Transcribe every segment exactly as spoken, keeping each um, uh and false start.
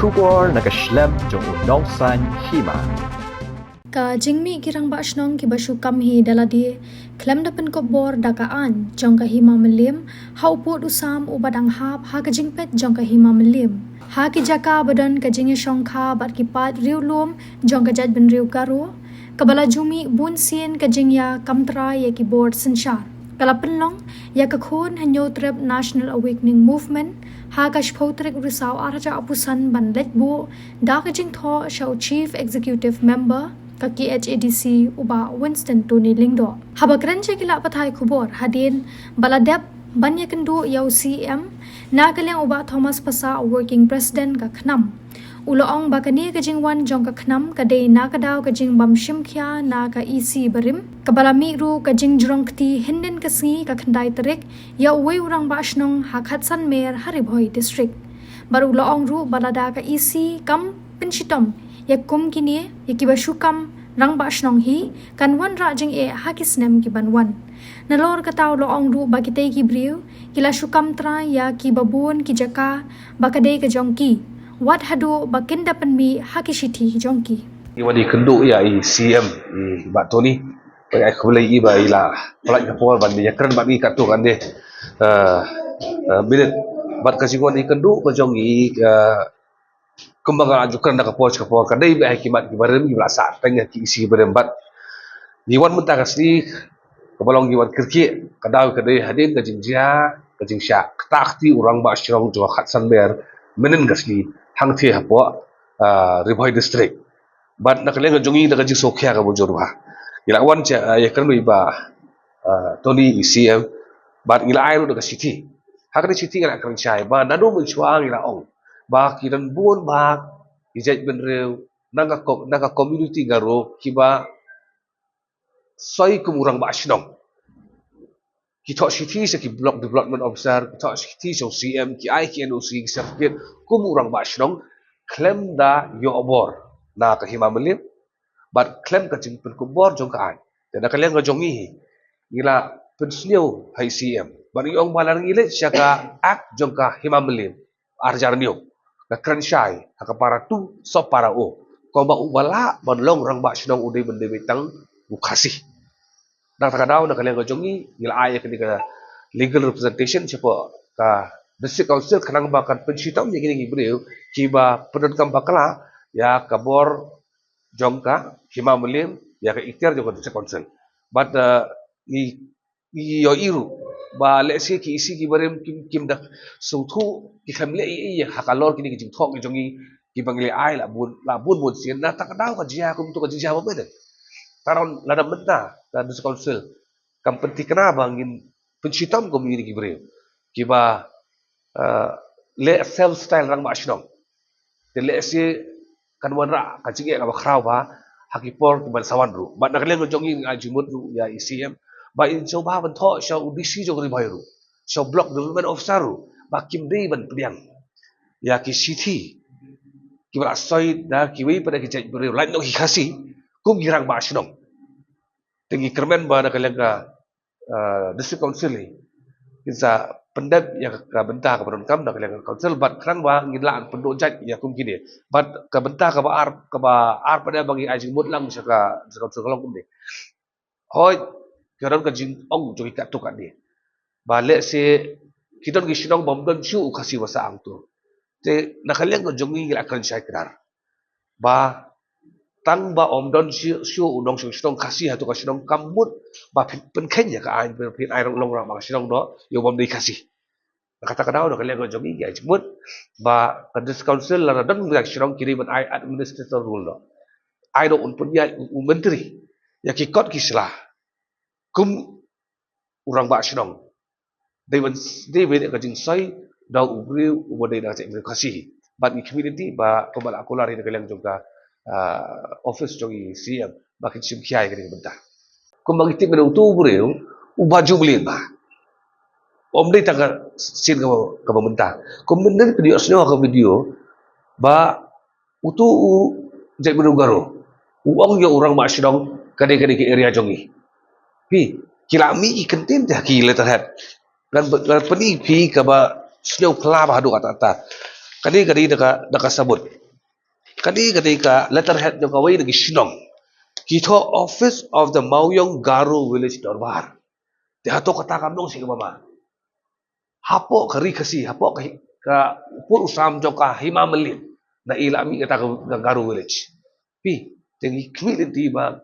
Khubor na ka shlem jong u nongsaiñ hima. Ka jingmih ki rangbah shnong kiba shu kam hi da lade khlem da pynkup bor da ka aiñ jong ka Hima Mylliem ha u pud u sam uba dang hap ha ka jingpeit jong ka Hima Mylliem ha ki jaka ba don ka jingïashongkha bad ki paid riewlum jong ka jaitbynriew Garo, kaba la ju mih bun sien ka jingïakam trai ïa ki bor synshar. Ka la pynlong ïa ka khun Hynñiewtrep National Awakening Movement ha ka shiphew tarik u Risaw arhajar arphew san ban leit buh da ka jingthoh sha u Chief Executive Member ka K H A D C u Bah Winston Tony Lyngdoh. Haba kren sha ki lad pathai khubor hadien ba la dep ban ïakynduh ïa u C M, na ka liang u Bah Thomas Passah, Working President ka KHNAM, u la ong ba kane ka jingwan jong ka KHNAM ka dei na ka daw ka jingbym shim khia na ka E C barim, kaba la mih ruh ka jingjrong kti hynnin ka sngi ka khyndai tarik ïa uwei u rangbah shnong ha Khatsan Mer ha Ri Bhoi District. Bad u la ong ruh ba lada ka E C kam pynshitom ïa kum kine ïa kiba shu kam rangbah shnong hi, kan wanrah jingeh ha ki snem ki ban wan. Nalor kata u la ong ruh ba kitei ki briew ki la shu kam trai ïa kiba bun ki jaka ba ka dei ka jong ki, wat haduh ba kin da pynmih ha ki shithi jong ki. Ngi wan ïakynduh ïa i C M, i Bah Tony. Ba ai khublei i ba i la pynlait ka por ban ïakren bad ngi katto katne, eh, eh, minit. Bad ka jingwan ïakynduh ka jong i, eh, kumba nga la ju kren da ka por sha ka por, ka dei ba ha ki mat ki barim kiba la sah teng ha ki E C barim. Bad ngi wan mynta ka sngi kaba long ngi wan kyrkieh, ka daw ka dei hadien ka jingjia ka jingshah ktah kti u rangbah shnong jong ka Khatsan Mer mynnin ka sngi hangtei hapoh, ah, Ri Bhoi District. Bad na ka liang ka jong ngi da ka jingsngewkhia kaba jur bha ngi la wan sha, ah, ïakren bad i Bah, ah, Tony, i C M. Bad ngi la ai ruh da ka shithi. Ha kane ka shithi ngi la kren shai ba naduh mynshuwa ngi la ong ba ki don bun bha ki jaitbynriew na ka ko-, na ka community Garo kiba soi kum u rangbah shnong. Ki thoh shithi sha ki Block Development Officer, ki thoh shithi sha u C M, ki ai ki N O C, ki certificate kum u rangbah shnong khlem da ïoh bor na ka Hima Mylliem bad khlem ka jingpynkup bor jong ka aiñ. Te na ka liang ka jong ngi hi, ngi la pynsngew ha i C M bad ngi ong ba lada ngi leit sha ka Act jong ka Hima Mylliem arhajar hynñiew, ka kren shai ha ka para two, sub para O, kumba uba lah ban long rangbah shnong u dei ban dei beit tang u Khasi. Na kata ka daw na ka liang ka jong ngi ngi la ai ïa kane ka legal representation shapoh ka District Council khnang ba kan pynshitom ïa kine ki briew kiba pyndonkam bakla ïa ka bor jong ka Hima Mylliem, ïa ka ikhtiar jong ka District Council. Bad, eh, ngi, ngi ïohi ruh ba lehse ki E C ki barim kim, kim da sngewthuh, ki khlem leh ei ei ha ka lor kine ki jingthoh ki jong ngi kiba ngi la ai la bun, la bun bun sien. Na kata ka daw ka jia kumto ka jingjia ba mynta. Karon lada mynta ka District Council kam pynthikna ba ngin pynshitom kum ïa kine ki briew kiba, eh, leh self style rangbah shnong. Te lehse kan wanrah ka jingeh kaba khraw bha ha ki por kiban sa wan ruh. Bad na ka liang ka jong ngi ngi ai jingmut ruh ïa i C M ba in sngewbha ban thoh sha u D C jong Ri Bhoi ruh, sha u Block Development Officer ruh, ba kim dei ban pdiang ïa ki shithi kiba la soi da kiwei pat ki jaitbynriew lait noh ki Khasi kum ki rangbah shnong. Te ngi kyrmen ba na ka liang ka, eh, District Council hi kin sa pyndep ïa ka, ka bynta kaba donkam na ka liang ka Council bad khnang ba ngin lah pynduh jait ïa kum kine. Bad ka bynta kaba ar, kaba ar pat ba ngi ai jingmut lang sha ka District Council ka long kumne. Hooid, ka don ka jingong jong ki katto katne ba lehse ki don ki shnong bym don shuh u Khasi ba sah hangto. Te na ka liang ka jong ngi ngi la kren shai kdar ba tang ba ym don shuh, shuh u nongshong shnong Khasi hato ka shnong kam mut ba phin, pynkheiñ ïa ka aiñ, phin, phin ai long rangbah shnong noh ïa u bym dei Khasi. Na kata ka daw na ka liang ka jong ngi ngi ai jingmut ba ka District Council lada don ka shnong ki dei ban ai administrative rule noh. Ai noh un pynïaid u, u myntri ïa ki kot ki sla kum u rangbah shnong. Dei ban, dei ban ka jingsoi da u briew uba dei na ka jaitbynriew Khasi. Bad ngi community ba kumba la kular hi na ka liang jong ka, ah, office jong i C M ba kin shim khia ïa kane ka bynta. Kumba ngi tip mynta uto u briew uba ju mlien bha. Ym dei tang ka sien kaba, kaba mynta. Kumba mynta phi ïohsngew ha ka video ba uto u jaitbynriew Garo u ong ïa u rangbah shnong ka dei kane ka area jong ngi. Phi, ki la mih ki kyntien te ha ki letterhead. Ngan, ngan pyni phi kaba sngewphylla bha haduh katta katta. Kane kane da ka da ka sabut. Kane kane ka letterhead jong kawei na ki shnong. Ki thoh Office of the Mawiong Garo Village Dorbar. Te hato kata kam long shi kaba ma. Hapoh ka ri Khasi, hapoh ka, ka pud u Sam jong ka Hima Malin. Na i la mih kata ka, ka Garo Village. Phi, te ngi khmih lynti ba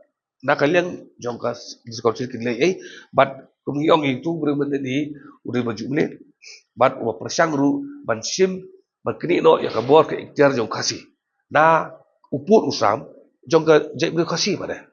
na ka liang jong ka District Council kin leh ei, bad kum ngi ong i tu briew mynta ni u dei ba ju mlien. Bad uba pyrshang ruh ban shim ban knieh noh ïa ka bor ka ikhtiar jong Khasi. Na u pud u Sam jong ka jaitbynriew Khasi bad.